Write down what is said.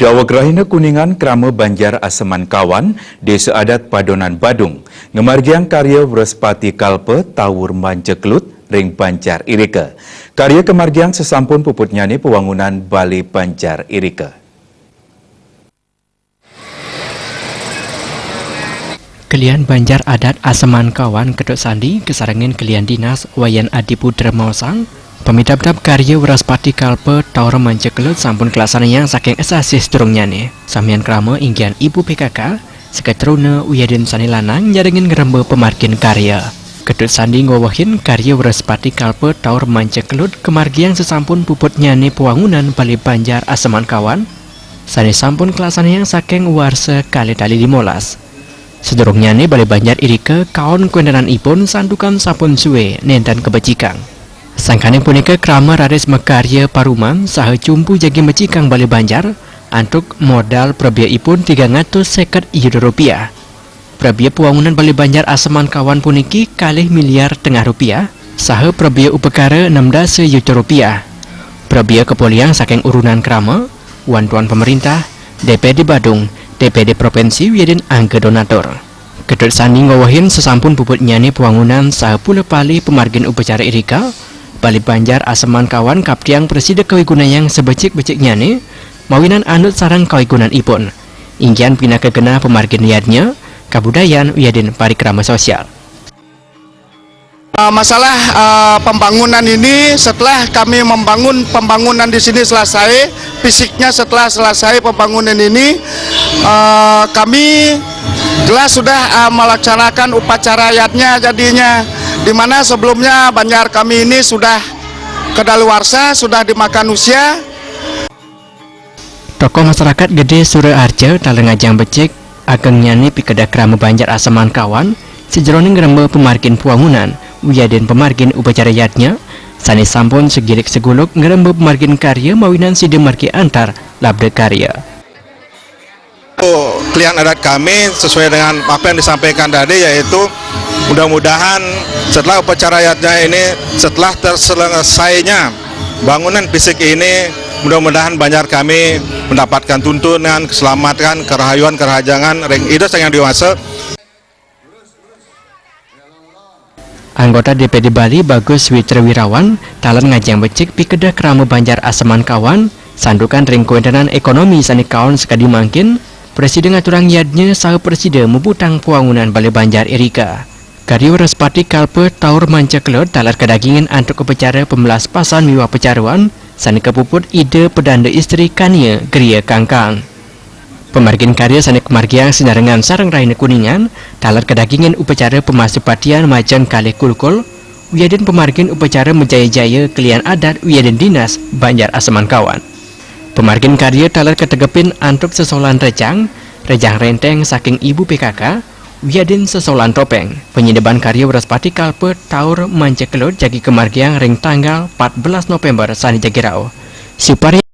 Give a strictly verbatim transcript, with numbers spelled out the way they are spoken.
Daweg rahina Kuningan, krama Banjar Aseman Kawan, Desa Adat Padonan Badung, ngamargiang karya Wrespati Kalpa Taur Manca Kelut ring Banjar irika. Karya kamargiang sasampun puputnyane pawangunan Bale Banjar irika. Kelian Banjar Adat Aseman Kawan Ketut Sandi kasarengin kelian dinas Wayan Adiputra maosang, pamidabdab karya Wrespati Kalpa Taur Manca Kelut sampun kalaksanayang saking sasih sadurungnyane. Samian krama inggihan ibu P K K, saka truna wiadin sane lanang nyarengin ngremba pamargin karya. Ketut Sandi ngwewehin karya Wrespati Kalpa Taur Manca Kelut kamargiang sasampun puputnyane pawangunan Bale Banjar Aseman Kawan, sane sampun kalaksanayang saking warsa kalih tali limolas. Sadurungnyane Bale Banjar irika kaon kawentenanipun santukan sampun suwe nenten kabecikang. Sangkaning punika krama raris makarya paruman saha cumpu jagi mecikang Bale Banjar antuk modal prabeaipun tigang atus seket yuta rupiah. Prabeak pawangunan Bale Banjar Aseman Kawan puniki kalih miliar tengah rupiah, saha prabeak upakara enam dasa yuta rupiah. Prabeak kapolihang saking urunan krama, wantuan pamarintah, D P D Badung, D P D provinsi wiadin angga donatur. Ketut Sandi ngwewehin sasampun puputnyane pawangunan saha pula palih pamargin upacara irika, Bale Banjar Aseman Kawan kaptiang prasida kawigunayang sabecik-beciknyane, mawinan anut sareng kawigunanipun. Inggihan pinaka genah pamargin yadnya, kabudayan wiadin parikrama sosial. Uh, masalah, uh, pembangunan ini, setelah kami membangun pembangunan di sini selesai, fisiknya setelah selesai pembangunan ini, uh, kami jelas sudah, uh, melaksanakan upacara yadnya jadinya, di mana sebelumnya banjar kami ini sudah kedaluarsa, sudah dimakan usia. Tokoh masyarakat Gede Suraharja taler ngajeng becik agengnyane pikedah krama Banjar Aseman Kawan sajeroning ngremba pamargin pawangunan wiadin pamargin upacara yadnya, sane sampun sagilik saguluk ngremba pamargin karya mawinan sida margi antar labda karya. Klien adat kami sesuai dengan apa yang disampaikan tadi, yaitu mudah-mudahan setelah upacara yadnya ini, setelah terselesainya bangunan fisik ini, mudah-mudahan Banjar kami mendapatkan tuntunan, keselamatan, kerahayuan, kerahajangan ring Ida Sang Hyang Dewasa. Anggota D P D Bali Bagus Witra Wirawan taler ngajeng becik pikedah krama Banjar Aseman Kawan, santukan ring kawentenan ekonomi sane kaon sakadi mangkin, prasida ngaturang yadnya saha prasida muputang pawangunan Bale Banjar irika. Karya Wrespati Kalpa Taur Manca Kelut taler kadagingan antuk upacara pemlaspasan miwah pacaruan sane kapuput Ida Pedanda Istri Kania Gria Kangkang. Pamargin karya sane kamargiang sinarengan sareng rahina Kuningan, taler kadagingan upacara pamasupatian majeng kalih kulkul, wiadin pamargin upacara majaya-jaya kelian adat wiadin dinas Banjar Aseman Kawan. Pamargin karya taler kategepin antuk sesolan rejang, rejang renteng saking ibu P K K, wiadin sesolan topeng. Panyineban karya Wrespati Kalpa Taur Manca Kelut jagi kamargiang ring tanggal empat belas November sane jagi rauh. Suparya